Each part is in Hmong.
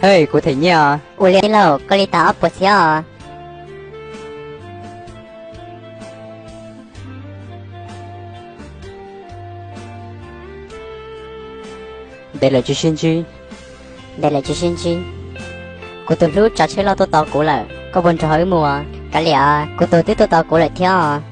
Hej, kuv them nyiaj os. Ua li lauj, koj li tas ob puas txhiab os. Ntev lawm tsis sib ntsib. Ntev lawm tsis sib ntsib. Kuv tus hlub tsav tsheb loj tuaj tos kuv lawm, koj puas nrog wb mus? Kav liam, kuv tus twb tuaj tos kuv lawm thiab os.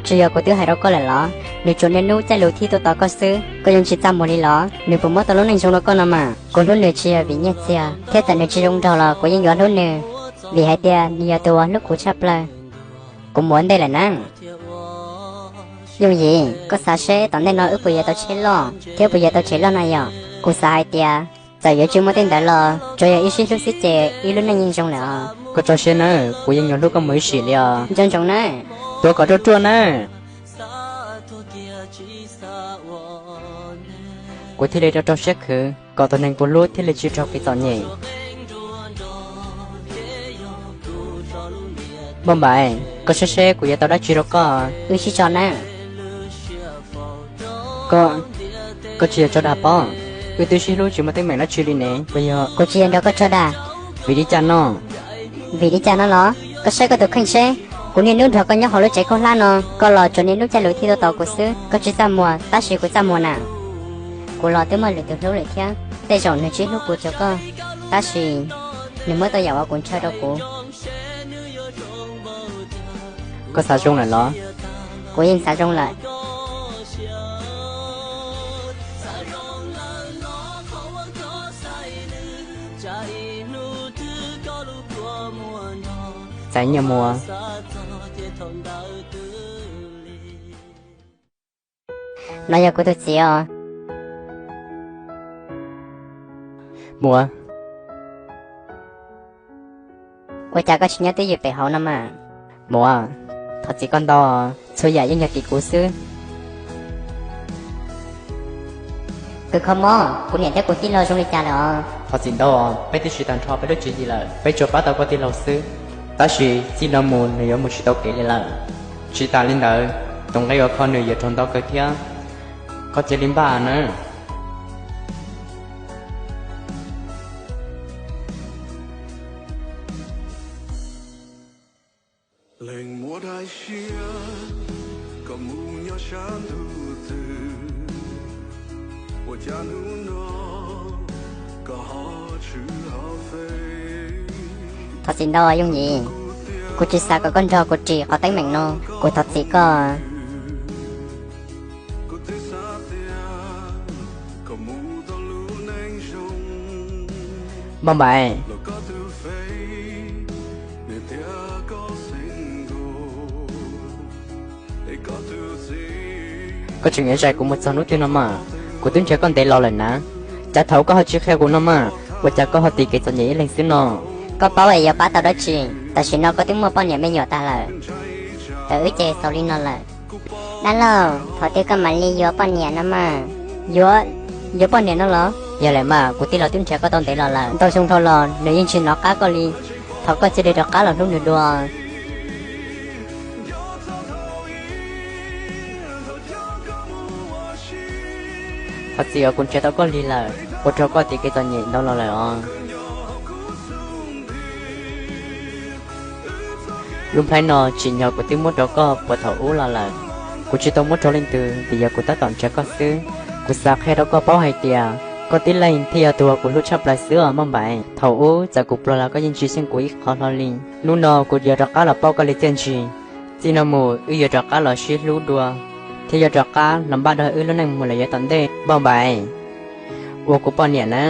Tsis yog kuv twb hais rau koj lawm los? Nws tsuas niaj hnub caij lus thiab tuaj tos koj xwb, koj yeej tsis txaj muag li los? Nws puas muab tau lub neej zoo rau koj no mas? Kuv hlub nws tsis yog vim nyiaj txiag, thiab txawm nws tsis zoo nraug los kuv yeej yuav hlub nws, vim hais tias nws yog tus uas hlub kuv tshaj plaws. Kuv mus ua ntej lawm na. Yooj yim, koj xav seb tom ntej no wb puas yuav tau tsheb loj thiab puas yuav tau tsev loj na yom? Kuv xav hais tias txawm yuav tsis muaj tej ntawd los tsuas yog wb sib hlub xwb ces wb lub neej yeej zoo lawm os. Koj tso siab nawb, kuv yeej yuav hlub koj mus ib sim li os. Nco ntsoov nawb. Tuav kom ruaj ruaj nawb. Kuv thiaj li rau rau siab khwv kom tus neeg kuv hlub thiaj li tsis raug kev txom nyem. Npauj Npaim, koj saib seb kuv yuav tau dab tsi rau koj. Wb sib tso nawb. Koj, koj tsis yog tso dag pob. Wb twb sib hlub tsis muaj teeb meem dab tsi li ne. Kuv tsis yog nrog koj tso dag. Vim li cas no? Vim li cas no los? Koj saib koj tus kheej seb. Kuv niaj hnub nrog koj nyob hauv lub tsev khaub hlab no, koj los tsuas niaj hnub caij lus thiab tuaj tos kuv xwb. Koj tsis txaj muag tab sis kuv txaj muag na. Kuv los twb muaj lwm tus hlub lawm thiab. Tej zaum nws tsis hlub kuv rau koj, tab sis nws muab tau yam uas kuv ntshaw rau kuv. Koj xav zoo lawm los? Kuv yeej xav zoo lawm. Txais nyiaj mus. No yog kuv tus txiv os. Muam. Ua cas koj tsis nyob twj ywm pem hauv no mas? Muam, thov txim koj ntau, txhua yam yeej yog tim kuv xwb. Kws kho mob, kuv niam thiab kuv tij laug zoo li cas lawm os? Thov txim ntau, peb twb siv tag nrho peb lub tswv yim lawm, peb tsuas pab tau koj tij laug xwb. Tab sis txij no mus nws yuav mus tsis tau kev li lawm. Tsis tas li ntawd, tus nqi uas kho nws yuav raug ntau kawg thiab. Koj cia li npaj nawb. Thov txim ntau Yooj Yim, kuv tsis xav kom koj nrog kuv ris qhov teeb meem no, kuv thov txim koj. Npauj Npaim, koj tseem yuav zais kuv mus txog hnub twg no mas? Kuv twb nrhiav koj ntev los lawm na, cas thaum koj ho tsis qhia kuv no mas? Ua cas koj ho tim kev txom nyem ib leeg xwb no? Koj paub es yuav pab tau dab tsi? Tam sim no koj twb muaj poj niam me nyuam tag lawm, tawm wb ces xaus li no lawm. Dab laug, thaum twg koj mam li yuav poj niam no mas? Yuav, yuav poj niam no los? Yog lawm mas, kuv tij laug twb nrhiav koj tau ntev los lawm, ntau xyoo dhau los nws yeej tsis hnov qab koj li. Thov koj cia li rov qab los hlub nws dua. Thov txim uas kuv nrhiav tau koj lig lawm, ua rau koj tim kev txom nyem ntau los lawm os. Lub nplhaib no tsim nyog kuv twb muab rau koj puag thaum ub los lawm. Kuv tsis tau muab rau leej twg vim yog kuv tab tom nrhiav koj xwb. Kuv xav qhia rau koj paub hais tias koj tib leeg thiaj yog tus uas kuv hlub tshaj plaws xwb os Npauj Npaim. Thaum ub txawm kuv pluag los koj yeej tsis xyeej kuv ib qho hlo li. Hnub no kuv yuav rov qab los pauj koj li txiaj ntsig. Txij no mus wb yuav rov qab los sib hlub dua, thiab yuav rov qab los npaj dag wb lub neej mus lawm yav tom ntej Npauj Npaim, ua kuv poj niam na.